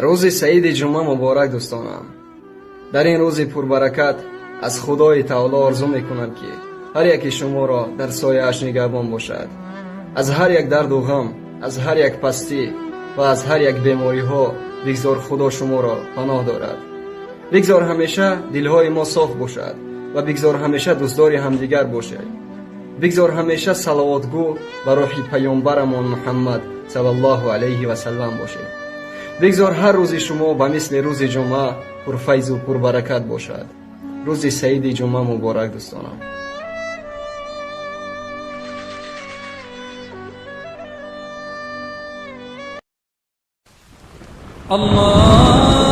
Рӯзи саиди ҷумъа муборак, дӯстонам. Дар ин рӯзи пурбаракат аз Худои Таоло орзу мекунам, ки ҳар яки шуморо дар сояаш нигаҳбон бошад. Аз ҳар як дарду ғам, аз ҳар як пастӣ ва аз ҳар як бемориҳо бигзор Худо шуморо паноҳ дорад. Бигзор ҳамеша дилҳои мо соф бошад ва бигзор ҳамеша дӯстдори ҳамдигар бошед. Бигзор ҳамеша салавотгӯ ба рӯҳи паёмбарамон Муҳаммад саллаллоҳу алайҳи васаллам бошед. Бигзор ҳар рӯзи шумо ба мисли рӯзи ҷумъа пурфайзу пурбаракат бошад. Рӯзи саиди ҷумъа муборак, дӯстонам. الله.